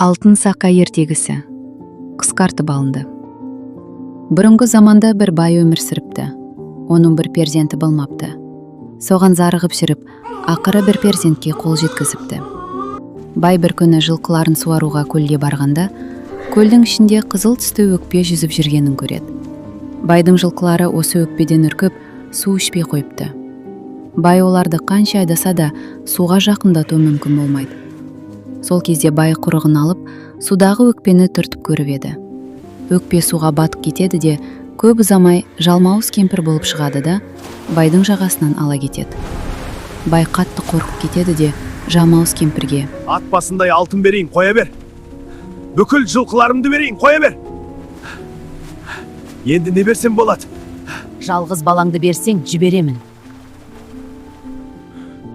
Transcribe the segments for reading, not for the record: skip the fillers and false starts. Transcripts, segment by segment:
Алтын сақа ертегісі қысқартып алынды. Бұрынғы заманда бір бай өмір сүріпті. Оның бір перзенті болмапты. Соған зарығып жүріп, ақыры бір перзентке қол жеткізіпті. Бай бір күні жылқыларын суаруға көлге барғанда, көлдің ішінде қызыл түсті өкпе жүзіп жүргенін көреді. Байдың жылқылары осы өкпеден үркіп, су ішпей қойыпты. Бай оларды қанша айдаса да, суға жақындату мүмкін болмайды. Сол кезде бай құрығын алып, судағы өкпені түртіп көріп еді. Өкпе суға батып кетеді де, көп ұзамай жалмауыз кемпір болып шығады да, байдың жағасынан ала кетеді. Бай қатты қорқып кетеді де, жалмауыз кемпірге: Ат басындай алтын берейін, қоя бер. Бүкіл жылқыларымды берейін, қоя бер. Енді не берсем болады? Жалғыз балаңды берсең, жіберемін.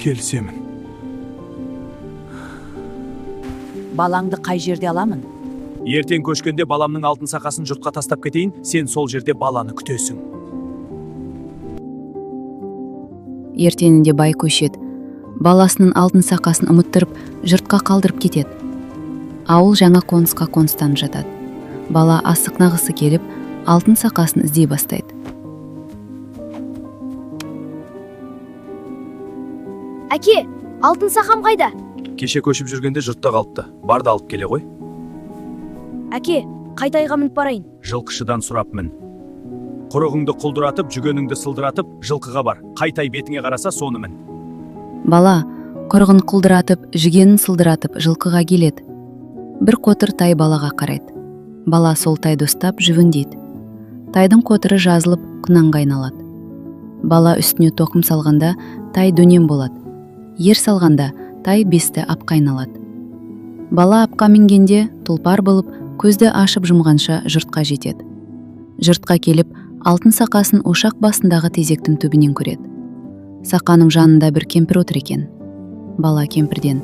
Келісемін. Балаңды қай жерде аламын? Ертең көшкенде баламның алтын сақасын жұртқа тастап кетейін, сен сол жерде баланы күтесің. Ертеңінде бай көшеді. Баласының алтын сақасын ұмыттырып, жұртқа қалдырып кетеді. Ауыл жаңа қонысқа қоныстанып жатады. Бала асықнағысы келіп, алтын сақасын іздей бастайды. Әке, алтын сақам қайда? Кеше көшіп жүргенде жұртта қалыпты. Бар да алып келе ғой. Әке, қай тайға мініп барайын? Жылқышыдан сұрап мін. Құрығыңды құлдыратып, жүгеніңді сылдыратып, жылқыға бар. Қай тай бетіңе қараса, соны мін. Бала құрығын құлдыратып, жүгенін сылдыратып жылқыға келеді. Бір қотыр тай балаға қарайды. Бала сол тайды ұстап жүвіндейді. Тайдың қотыры жазылып, құнанға айналады. Бала үстіне тоқым салғанда тай дөнен болады. Ер салғанда тай бесті апқа айналады. Бала апқа мінгенде тұлпар болып, көзді ашып жұмғанша жұртқа жетеді. Жұртқа келіп, алтын сақасын ошақ басындағы тезектің түбінен көреді. Сақаның жанында бір кемпір отыр екен. Бала кемпірден: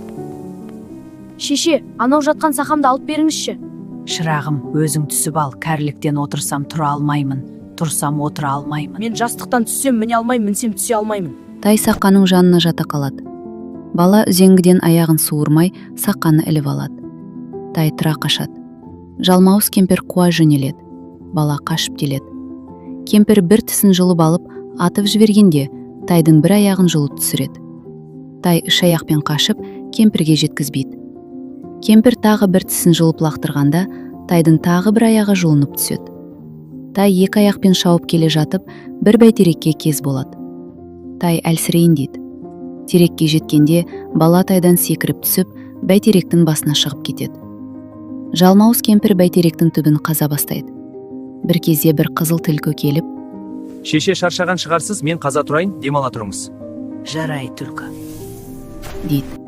Шеше, анау жатқан сақамды алып беріңізші. Шырағым, өзің түсіп ал, кәріліктен отырсам тұра алмаймын, тұрсам отыра алмаймын. Мен жастықтан түссем міне алмаймын, мінсем түсе алмаймын. Тай сақаның жанына жата қалады. Бала үзеңгіден аяғын суырмай сақаны іліп алады. Тай тұра қашады. Жалмауыз кемпір қуа жөнеледі. Бала қашып келеді. Кемпір бір тісін жұлып алып, атып жібергенде тайдың бір аяғын жұлып түсіреді. Тай үш аяқпен қашып, кемпірге жеткізбейді. Кемпір тағы бір тісін жұлып лақтырғанда, тайдың тағы бір аяғы жұлынып түседі. Тай екі аяқпен шауып келе жатып, бір бәйтерекке кез болады. Тай әлсірейін дейді. Терекке жеткенде бала тайдан секіріп түсіп, бәйтеректің басына шығып кетеді. Жалмауыз кемпір бәйтеректің түбін қаза бастайды. Бір кезде бір қызыл түлкі келіп: Шеше, шаршаған шығарсыз, мен қаза тұрайын, демала тұрыңыз. Жарай, түлкі. Дейді.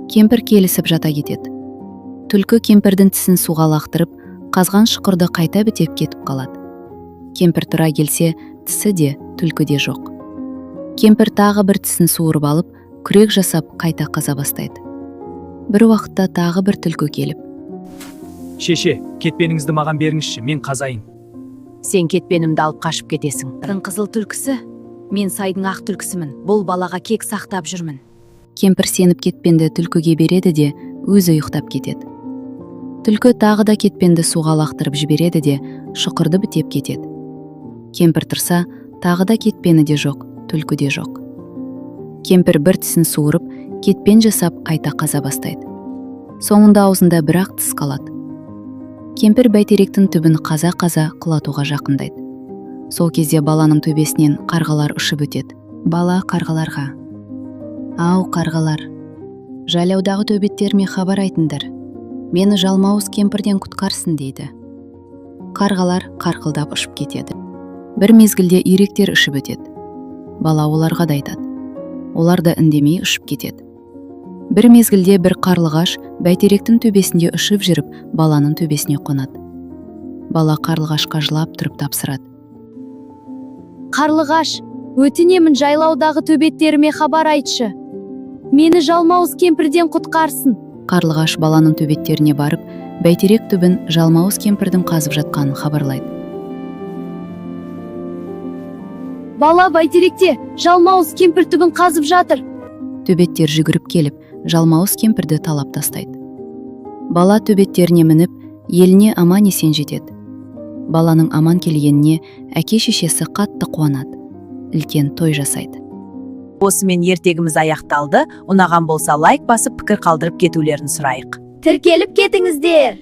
Кемпір келісіп жата кетеді. Түлкі кемпірдің тісін суға лақтырып, қазған шұқырды қайта бітеп кетіп қалады. Кемпір тұра келсе, тісі де, түлкі де жоқ. Кемпір тағы бір тісін суырып алып, күрек жасап қайта қаза бастайды. Бір уақытта тағы бір түлкі келіп: Шеше, кетпеніңізді маған беріңізші, мен қазайын. Сен кетпенімді алып қашып кетесің. Тың қызыл түлкісі, мен сайдың ақ түлкісімін. Бұл балаға кек сақтап жүрмін. Кемпір сеніп кетпенді түлкіге береді де, өзі ұйықтап кетеді. Түлкі тағы да кетпенді суға лақтырып жібереді де, шұқырды бітеп кетеді. Кемпір тұрса, тағы да кетпені де жоқ, түлкі де жоқ. Кемпір бір тісін суырып, кетпен жасап қайта қаза бастайды. Соңында аузында бір ақ тіс қалады. Кемпір бәйтеректің түбін қаза-қаза құлатуға жақындайды. Сол кезде баланың төбесінен қарғалар ұшып өтеді. Бала қарғаларға: «Ау, қарғалар, жайлаудағы төбеттеріме хабар айтыңдар, мені жалмауыз кемпірден құтқарсын», – дейді. Қарғалар қарқылдап ұшып кетеді. Бір мезгілде үйректер ұшып өтеді. Бала оларға да айтады. Олар да үндемей ұшып кетеді. Бір мезгілде бір қарлығаш бәйтеректің төбесінде ұшып жүріп, баланың төбесіне қонады. Бала қарлығашқа жылап тұрып тапсырады: Қарлығаш, өтінемін, жайлаудағы төбеттеріме хабар айтшы. Мені жалмауыз кемпірден құтқарсын. Қарлығаш баланың төбеттеріне барып, бәйтерек түбін жалмауыз кемпірдің қазып жатқанын хабарлайды. Бала бәйтеректе, жалмауыз кемпір түбін қазып жатыр. Төбеттер жүгіріп келіп, жалмауыз кемпірді талап тастайды. Бала төбеттеріне мініп, еліне аман есен жетеді. Баланың аман келгеніне әке шешесі қатты қуанады, үлкен той жасайды. Осымен ертегіміз аяқталды. Ұнаған болса, лайк басып, пікір қалдырып кетулерін сұрайық. Тіркеліп кетіңіздер.